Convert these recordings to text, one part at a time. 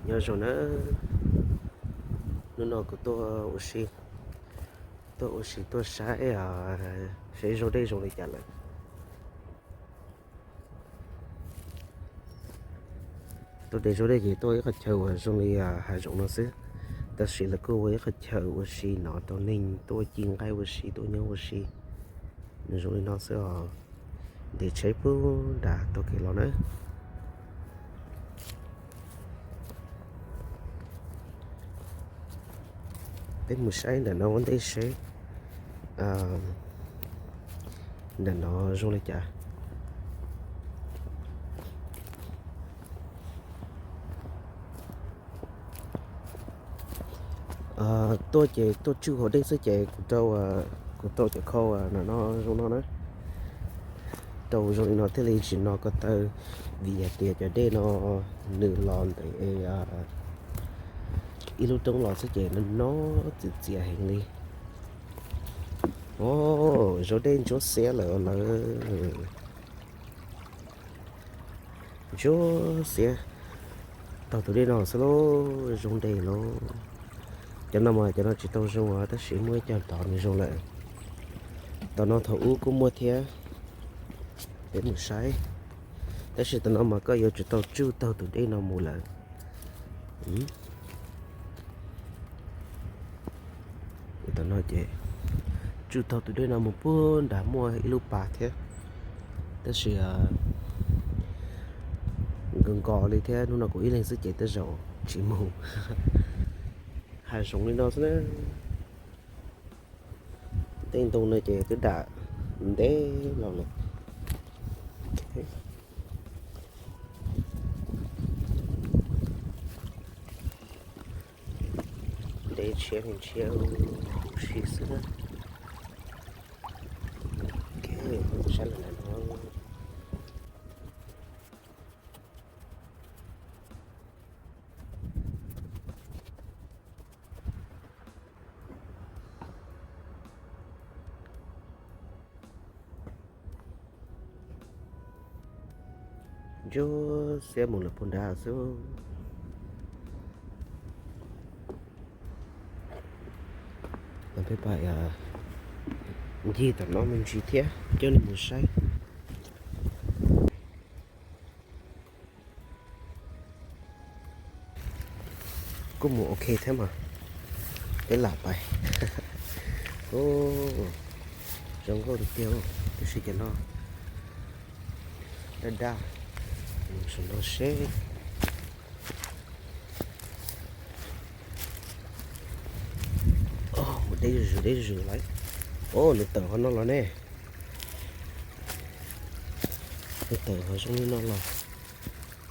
Nyob zoo na, hnub no kuv tuaj ua si, tuaj ua si tuaj saib, saib zaub dej zoo li cas lawm. Tuaj de zaub dej ces tuaj ib qhov chaw uas zoo li hav zoov no xwb, tab sis lawv kuj ua ib qhov chaw ua si no rau neeg tuaj ci nqaij ua si tuaj nyob ua si. Nws zoo li no xwb os. Ntes tsheb puag nram tog kev los na. Peb mus saib nram no ua ntej seb nram no zoo li cas. Tuaj ces tuaj tsuj hauv dej xwb ces kuv rau, kuv rau cov khau no zoo no na. Rau zoo li no thiaj li tsis no ko taw, vim hais tias cov dej no nws los ntawm ib lub roob los xwb ces no no txias txias heev li. Zaub dej ntsuab xiab lawm lawm. Ntsuab xiab, taug tus dej no xwb lauj, zoo dej lauj. Cov no mas cov no tsis tau zoo os, tab sis muaj ib co tod nws zoo lawm. Tom no thaum ub kuj muaj thiab, peb mus saib. Tab sis tom no mas koj yuav tsum tau tsuj taug tus dej no mus lawm. Tom no ces tsuj taug tus dej no mus puag nram muaj ib lub pas thiab, tab sis nkos nkos li thiab, hnub no kuv ib leeg xwb ces tej zaum tsis mus. Hav zoov li no xwb na. Tej ntoo no ces twb dam ntev los lawm. Ntev tshiab li ntshiab huv si xwb na. Ok, sab lawm no. Ntsuab xiab mus lawm puag nrad xwb. Peb pais ncig tom no me ntsis thiab coj nej mus saib. Kuj mus ok thiab mas, peb lam pais. Zoo nkauj tiag tiag, tab sis cov no daj daj, mus saum no seb. Mus deb zuj zus deb zuj zus lawm. Os, nws tawm qhov no los ne. Nws tawm qhov zoo li no los,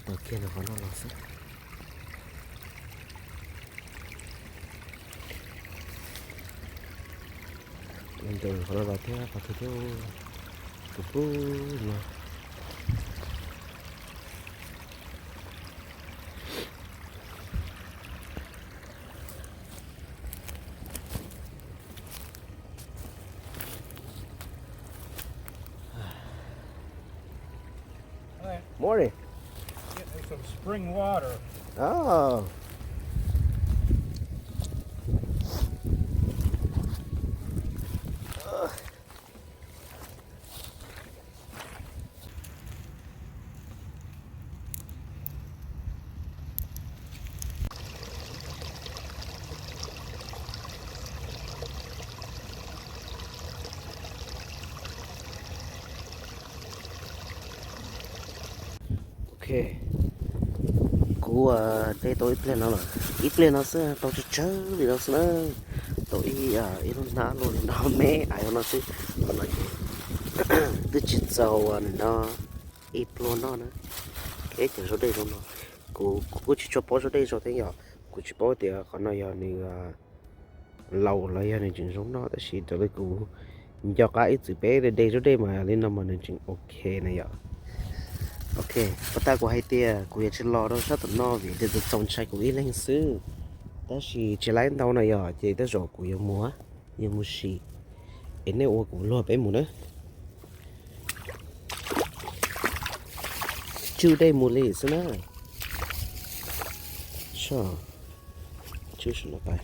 tawm kiag ntawm qhov no los xwb. Ntawm qhov no los thiab qhov twg thiab, tus pub no. Morning. Getting some spring water. Oh. Ok, kuv de tau ib pliag no lawm, ib pliag no xwb tau tsawg tsawg li no xwb na. Tau ib, ib lub hnab luaj li no me ais no xwb. Qhov no ces twb tsis txaus nim no ib pluag noj na. Ib cov zaub dej zoo no, kuv kuj tsis tshua paub zaub dej zoo thiab yom, kuv tsis paub tias qhov no yog nws laus los yog nws tseem zoo noj, tab sis raws li kuv nco qab ib txwm peb de zaub dej mas li no mas nws tseem ok na yom. Ok, puas tas kuv hais tias kuv yuav tsis los rau sab tom no vim tias txaus ntshai kuv ib leeg xwb, tab sis tsis laib ntau na yom, ces tej zaum kuv yuav mus, yuav mus sim, es nej ua kuv luag peb mus na. Tswj dej mus li xwb na. Tso, tswb saum no pais.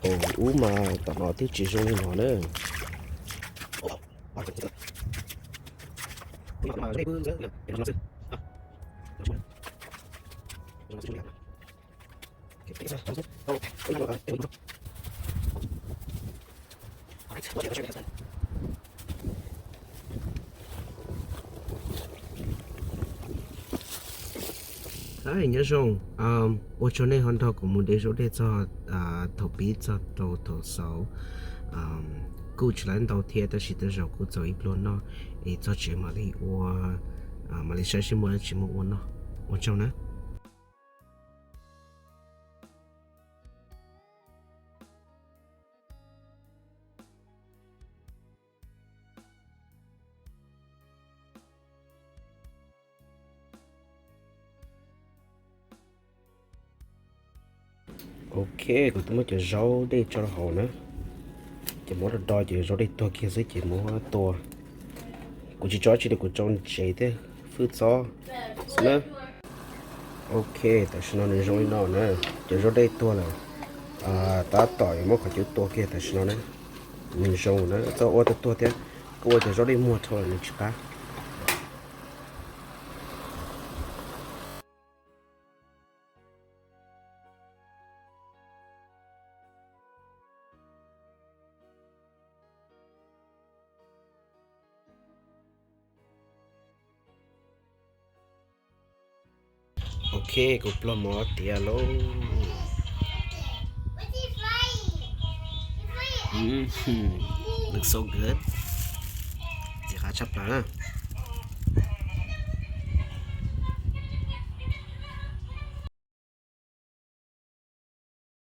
Thaum ub mas tom no twb tsis zoo li no na. Nyob zoo, ua tsaug nej ho nrog kuv mus de zaub dej txog thaum pib txog rau thaum xaus. Kuj tsis laiv ntau thiab tab sis tej zaum kuj txaus ib pluag noj, es txog tsev mam li ua, mam li saib seb muaj dab tsi muaj ua noj. Ua tsaug na. Ok, kuv twb muab cov zaub dej tso rau hauv na, ces muab do do ces zaub dej tuag kiag xwb ces muab tua. Kuv tsis tso dab tsi li, kuv tso ntsev thiab fwj txob xwb na. Ok, tam sim no nws zoo li no na, cov zaub dej tuag lawm. Tab tom yuav muab qhov cub tua kiag tam sim no na. Nws zoo na, txhob ua tuag tuag thiab, koj ua cov zaub dej muag dhau lawm nws tsis qab. Ok, kuv pluag mov tiav lauj. Looks so good. Txiv qab tshaj plaws na.